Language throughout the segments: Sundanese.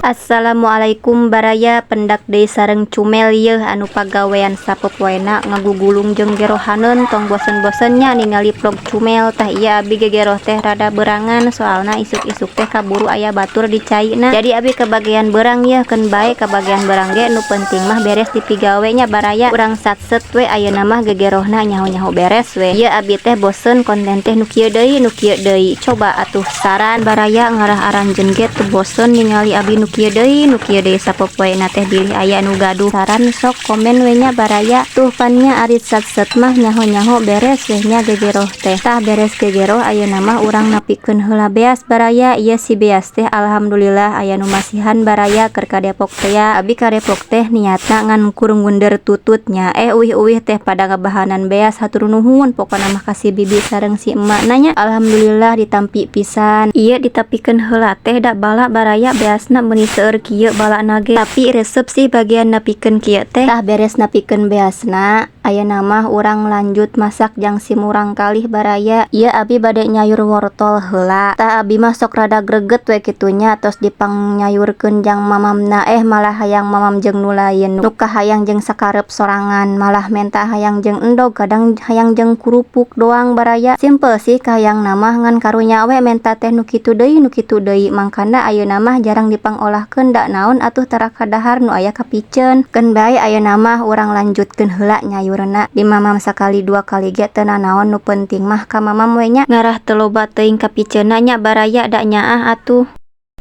Assalamualaikum, baraya. Pendak deui sareng Cumel yeuh anu pagawean sapopoena ngagugulung jeung gerohaneun. Tong bosen-bosen nya ningali vlog Cumel. Tah, ieu abi gegeroh teh rada berangan, soalna isuk-isuk teh kaburu aya batur di caina, jadi abi kebagian berang yeuh. Keun bae kabagian berang ge, nu penting mah beres dipigawe nya, baraya. Urang satset we ayeuna mah gegerohna, nyaho-nyaho beres we. Ieu abi teh bosen konten teh nu kieu deui, nu kieu deui. Coba atuh saran, baraya, ngarah aranjeun ge teu bosen ningali abi nu kieu deui, nu kieu deui sapopoena teh. Bilih aya nu gaduh saran, sok komen we nya, baraya. Tuh pan nya, ari satset mah nyaho-nyaho beres weh nya gegeroh teh. Tah, beres gegeroh, ayeuna mah urang napikeun heula beas, baraya. Ieu si beas teh alhamdulillah aya nu masihan, baraya, keur ka Depok teh ya. Abi ka Depok teh niatna ngan kur ngunder tutut nya, eh uih-uih teh pada ngabahanan beas. Hatur nuhun pokona mah ka si bibi sareng si emak nya, alhamdulillah ditampi pisan. Ieu ditapikeun heula teh da bala, baraya, beasna meuni seueur kieu balana ge, tapi resep sih bagian napikeun kieu teh. Tah, beres napikeun beasna, ayeuna mah urang lanjut masak jang si murang kalih, baraya. Ieu abi bade nyayur wortol heula. Tah, abi mah sok rada greget we kitu nya, tos dipangnyayurkeun jang mamamna, eh malah hayang mamam jeung nu lain. Nu kahayang jeung sakarep sorangan, malah menta hayang jeung endog, kadang hayang jeung kurupuk doang, baraya. Simple sih kahayangna mah, ngan karunya we menta teh nu kitu deui, nu kitu deui. Mangkana ayeuna mah jarang dipangolahkeun, da naon atuh, tara kadahar nu aya kapiceun. Keun bae, ayeuna mah urang lanjutkeun heula nyayurna. Dimamam sakali dua kali ge teu nanaon, nu penting mah kamamam we nya. Ngarah teu loba teuing kapiceunna nya, baraya, da nyaah atuh.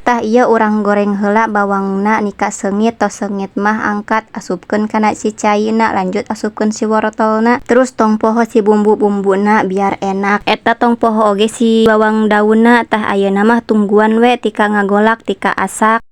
Tah, ieu urang goreng heula bawangna nika seungit. Tos seungit mah angkat, asupkeun kana si caina, lanjut asupkeun si wortolna, terus tong poho si bumbu-bumbuna biar enak. Eta tong poho oge si bawang daunna. Tah, ayeuna mah tungguan we tika ngagolak, tika asak.